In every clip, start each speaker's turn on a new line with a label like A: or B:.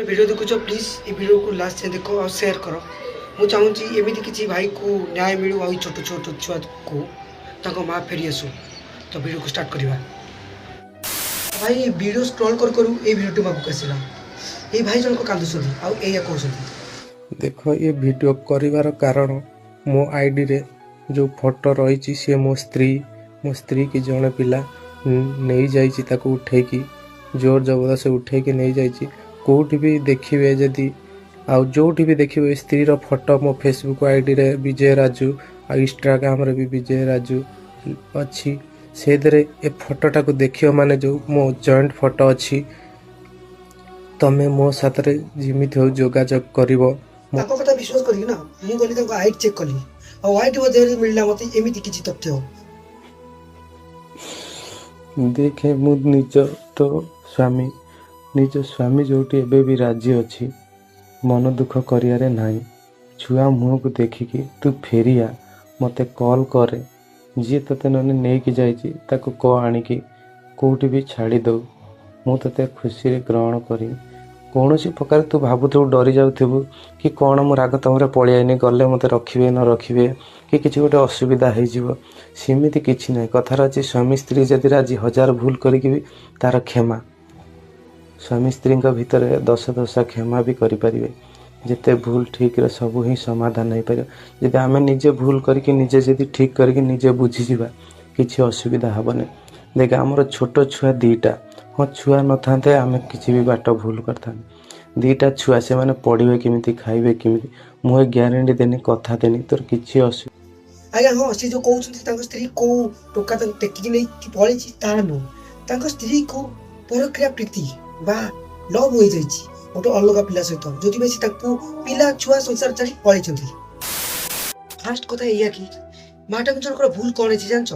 A: Video ଦେଖୁଛ, please ଏ ଭିଡ଼ିଓକୁ last ଯାଏଁ ଦେଖ ଆଉ ସେୟାର କର। ମୁଁ ଚାହୁଁଛି ଏମିତି କିଛି ଭାଇକୁ ନ୍ୟାୟ ମିଳୁ ଆଉ ଏଇ ଛୋଟ ଛୋଟ ଛୁଆକୁ ତାଙ୍କ ମା ଫେରି ଆସୁ। ତ ଭିଡ଼ିଓକୁ ଷ୍ଟାର୍ଟ କରିବା। ଭାଇ, ଭିଡ଼ିଓ ସ୍କ୍ରଲ୍ କରୁ କରୁ ଏଇ ଭିଡ଼ିଓଟି ମୋ ଆଗକୁ ଆସିଲା। ଏଇ ଭାଇ ଜଣକ କାନ୍ଦୁଛନ୍ତି ଆଉ ଏଇଆ କହୁଛନ୍ତି।
B: ଦେଖ, ଏ ଭିଡ଼ିଓ କରିବାର କାରଣ ମୋ ଆଇଡ଼ିରେ ଯେଉଁ ଫଟୋ ରହିଛି, ସିଏ ମୋ ସ୍ତ୍ରୀ। ମୋ ସ୍ତ୍ରୀ କି ଜଣେ ପିଲା ନେଇଯାଇଛି। ତାକୁ ଉଠେଇକି ଜୋର ଜବରଦସ୍ତ ଉଠେଇକି ନେଇଯାଇଛି। କେଉଁଠି ବି ଦେଖିବେ ଯଦି ଆଉ ଯେଉଁଠି ବି ଦେଖିବେ ଏ ସ୍ତ୍ରୀର ଫଟୋ, ମୋ ଫେସବୁକ୍ ଆଇଡ଼ିରେ ବିଜୟ ରାଜୁ ଆଉ ଇନଷ୍ଟାଗ୍ରାମରେ ବି ବିଜୟ ରାଜୁ ଅଛି, ସେଇଥିରେ ଏ ଫଟୋଟାକୁ ଦେଖିବ। ମାନେ ଯେଉଁ ମୋ ଜଏଣ୍ଟ ଫଟୋ ଅଛି, ତମେ ମୋ ସାଥିରେ ଯେମିତି ହଉ ଯୋଗାଯୋଗ କରିବ।
A: ତାଙ୍କ କଥା ବିଶ୍ୱାସ କରିକି ନା ମୁଁ ଗଲି, ତାଙ୍କ ଆଇଡି ଚେକ୍ କଲି ଆଉ ଆଇଡି ମଧ୍ୟରେ ମିଳିଲା ମୋତେ ଏମିତି କିଛି ତଥ୍ୟ।
B: ଦେଖେ, ମୁଁ ନିଜ ତୋ ସ୍ୱାମୀ, ନିଜ ସ୍ୱାମୀ ଯେଉଁଠି ଏବେ ବି ରାଜି ଅଛି, ମନ ଦୁଃଖ କରିବାରେ ନାହିଁ। ଛୁଆ ମୁହଁକୁ ଦେଖିକି ତୁ ଫେରିଆ, ମୋତେ କଲ୍ କରେ। ଯିଏ ତୋତେ ନହେଲେ ନେଇକି ଯାଇଛି, ତାକୁ କହ ଆଣିକି କେଉଁଠି ବି ଛାଡ଼ି ଦଉ। ମୁଁ ତୋତେ ଖୁସିରେ ଗ୍ରହଣ କରିବି। କୌଣସି ପ୍ରକାର ତୁ ଭାବୁଥିବୁ, ଡରି ଯାଉଥିବୁ କି କ'ଣ, ମୁଁ ରାଗ ତମରେ ପଳେଇ ଆଇନି, ଗଲେ ମୋତେ ରଖିବେ ନ ରଖିବେ କି କିଛି ଗୋଟେ ଅସୁବିଧା ହେଇଯିବ, ସେମିତି କିଛି ନାହିଁ। କଥାରେ ଅଛି, ସ୍ୱାମୀ ସ୍ତ୍ରୀ ଯଦି ରାଜି, ହଜାର ଭୁଲ କରିକି ବି ତାର କ୍ଷମା। ସ୍ୱାମୀ ସ୍ତ୍ରୀଙ୍କ ଭିତରେ ଦଶ ଦଶା କ୍ଷମା ବି କରିପାରିବେ। ଯେତେ ଭୁଲ ଠିକ୍ରେ ସବୁ ହିଁ ସମାଧାନ ହେଇପାରିବ। ଯଦି ଆମେ ନିଜେ ଭୁଲ କରିକି ନିଜେ ଯଦି ଠିକ୍ କରିକି ନିଜେ ବୁଝିଯିବା, କିଛି ଅସୁବିଧା ହେବନି। ଦେଖ, ଆମର ଛୋଟ ଛୁଆ ଦୁଇଟା। ହଁ, ଛୁଆ ନଥାନ୍ତେ, ଆମେ କିଛି ବି ବାଟ ଭୁଲ କରିଥାନ୍ତେ। ଦୁଇଟା ଛୁଆ, ସେମାନେ ପଢ଼ିବେ କେମିତି, ଖାଇବେ କେମିତି? ମୁଁ ଏ ଗ୍ୟାରେଣ୍ଟି ଦେନି, କଥା ଦେନି, ତୋର କିଛି ଅସୁବିଧା
A: ଆଜ୍ଞା ହଁ, ସେ ଯୋଉ କହୁଛନ୍ତି ତାଙ୍କ ସ୍ତ୍ରୀ କୋଉ ଟୋକା ତାଙ୍କୁ ଟେକିକି ନେଇକି ପଳେଇଛି, ତାହା ନୁହଁ। ତାଙ୍କ ସ୍ତ୍ରୀକୁ ପରକ୍ରିୟା ପ୍ରୀତି ବା ଲଭ୍ ହୋଇଯାଇଛି ଗୋଟେ ଅଲଗା ପିଲା ସହିତ, ଯୋଉଥିପାଇଁ ସେ ତାଙ୍କୁ ପିଲା ଛୁଆ ସଂସାର ଛାଡ଼ି ପଳେଇଛନ୍ତି। ଫାର୍ଷ୍ଟ କଥା ଏଇଆ କି ମାଟା ଜଣଙ୍କର ଭୁଲ କ'ଣ ହେଇଛି ଜାଣିଛ?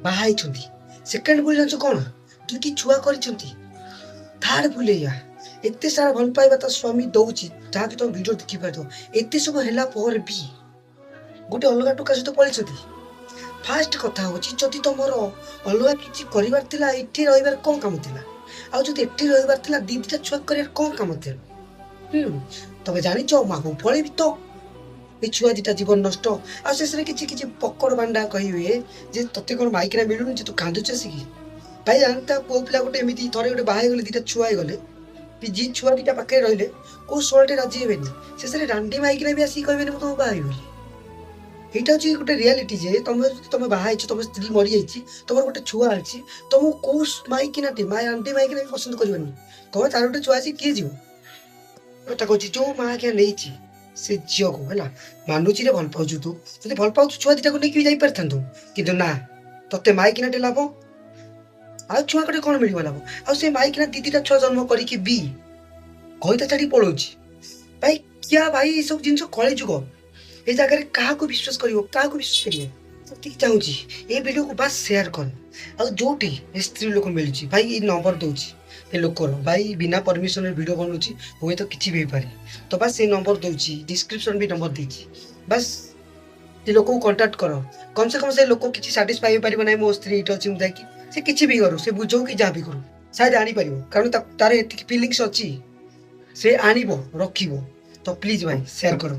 A: ବାହା ହେଇଛନ୍ତି। ସେକେଣ୍ଡ ଭୁଲ ଜାଣିଛ କ'ଣ? ଦୁଇଟି ଛୁଆ କରିଛନ୍ତି। ଥାର୍ଡ ଭୁଲ ଏଇଆ, ଏତେ ସାରା ଭଲ ପାଇବା ତା ସ୍ୱାମୀ ଦଉଛି, ଯାହାକି ତମେ ଭିଡ଼ିଓ ଦେଖିପାରୁଥିବ। ଏତେ ସବୁ ହେଲା ପରେ ବି ଗୋଟେ ଅଲଗା ଟୋକା ସହିତ ପଳେଇଛନ୍ତି। ଫାର୍ଷ୍ଟ କଥା ହେଉଛି, ଯଦି ତମର ଅଲଗା କିଛି କରିବାର ଥିଲା, ଏଠି ରହିବାର କ'ଣ କାମ ଥିଲା? ଆଉ ଯଦି ଏଠି ରହିବାର ଥିଲା, ଦି ଦିଟା ଛୁଆ କରିବାର କ'ଣ କାମ ଥିଲା? ତମେ ଜାଣିଛ ମାକୁ ପଳେଇବି ତ ଏଇ ଛୁଆ ଦିଟା ଜୀବନ ନଷ୍ଟ। ଆଉ ଶେଷରେ କିଛି କିଛି ପକଡ଼ ବାଣ୍ଡା କହିବେ ଯେ ତତେ କ'ଣ ମାଇକିନା ମିଳୁନି ଯେ ତୁ କାନ୍ଦୁଛୁ ଆସିକି? ଭାଇ, ଜାଣିତା ପୁଅ ପିଲା ଗୋଟେ ଏମିତି, ଥରେ ଗୋଟେ ବାହା ହେଇଗଲେ, ଦିଟା ଛୁଆ ହେଇଗଲେ ବି, ଯିଏ ଛୁଆ ଦିଟା ପାଖରେ ରହିଲେ, କୋଉ ଶଳାଟେ ରାଜି ହେବେନି। ଶେଷରେ ରାଣ୍ଡି ମାଇକିନା ବି ଆସିକି କହିବେନି ମୁଁ ତମକୁ ବାହା ହେଇଗଲି। ଏଇଟା ହଉଛି ଗୋଟେ ରିଆଲିଟି ଯେ ତମେ ଯଦି ତମେ ବାହା ହେଇଛ, ତମ ସ୍ତ୍ରୀ ମରିଯାଇଛି, ତମର ଗୋଟେ ଛୁଆ ଅଛି, ତମକୁ କୋଉ ମାଇକିନାଟେ ମା ରାଣ୍ଡି ମାଇକିନା ବି ପସନ୍ଦ କରିବନି। କହିବ ତାର ଗୋଟେ ଛୁଆ ଅଛି, କିଏ ଯିବ? କଥା କହୁଛି, ଯୋଉ ମା ଆଜ୍ଞା ନେଇଛି ସେ ଝିଅକୁ, ହେଲା, ମାନୁଛି ରେ, ଭଲ ପାଉଛୁ ତୁ। ଯଦି ଭଲ ପାଉଛୁ, ଛୁଆ ଦିଟାକୁ ନେଇକି ବି ଯାଇପାରିଥାନ୍ତୁ। କିନ୍ତୁ ନା, ତତେ ମାଇକିନାଟେ ଲାଭ ଆଉ ଛୁଆଙ୍କଟେ କ'ଣ ମିଳିବ ଲାଭ? ଆଉ ସେ ମାଇକିନା ଦି ଦିଟା ଛୁଆ ଜନ୍ମ କରିକି ବି ଘଇତା ଛାଡ଼ିକି ପଳଉଛି। ଭାଇ, କିଆ ଭାଇ, ଏସବୁ ଜିନିଷ କଳିଯୁଗ। ଏ ଜାଗାରେ କାହାକୁ ବିଶ୍ୱାସ କରିବ? କାହାକୁ ବିଶ୍ୱାସ କରିବ? ସେତିକି ଚାହୁଁଛି, ଏ ଭିଡ଼ିଓକୁ ବାସ୍ ସେୟାର କର। ଆଉ ଯୋଉଠି ଏ ସ୍ତ୍ରୀ ଲୋକ ମିଳୁଛି, ଭାଇ, ଏଇ ନମ୍ବର ଦଉଛି ଏ ଲୋକର। ଭାଇ, ବିନା ପରମିଶନରେ ଭିଡ଼ିଓ ବନଉଛି, ହୁଏତ କିଛି ବି ହେଇପାରେ। ତ ବାସ୍ ସେ ନମ୍ବର ଦଉଛି, ଡିସ୍କ୍ରିପସନ୍ ବି ନମ୍ବର ଦେଇଛି। ବାସ୍ ସେ ଲୋକକୁ କଣ୍ଟାକ୍ଟ କର। କମ୍ ସେ କମ୍ ସେ ଲୋକ କିଛି ସାଟିସ୍ଫାଇ ହେଇପାରିବ ନାହିଁ, ମୋ ସ୍ତ୍ରୀ ଏଇଠି ଅଛି, ମୁଁ ଯାଇକି। ସେ କିଛି ବି କରୁ, ସେ ବୁଝାଉ କି ଯାହା ବି କରୁ, ସାୟଦ ଆଣିପାରିବ। କାରଣ ତାର ଏତିକି ଫିଲିଙ୍ଗସ୍ ଅଛି, ସେ ଆଣିବ, ରଖିବ। ତ ପ୍ଲିଜ୍ ଭାଇ, ସେୟାର କର।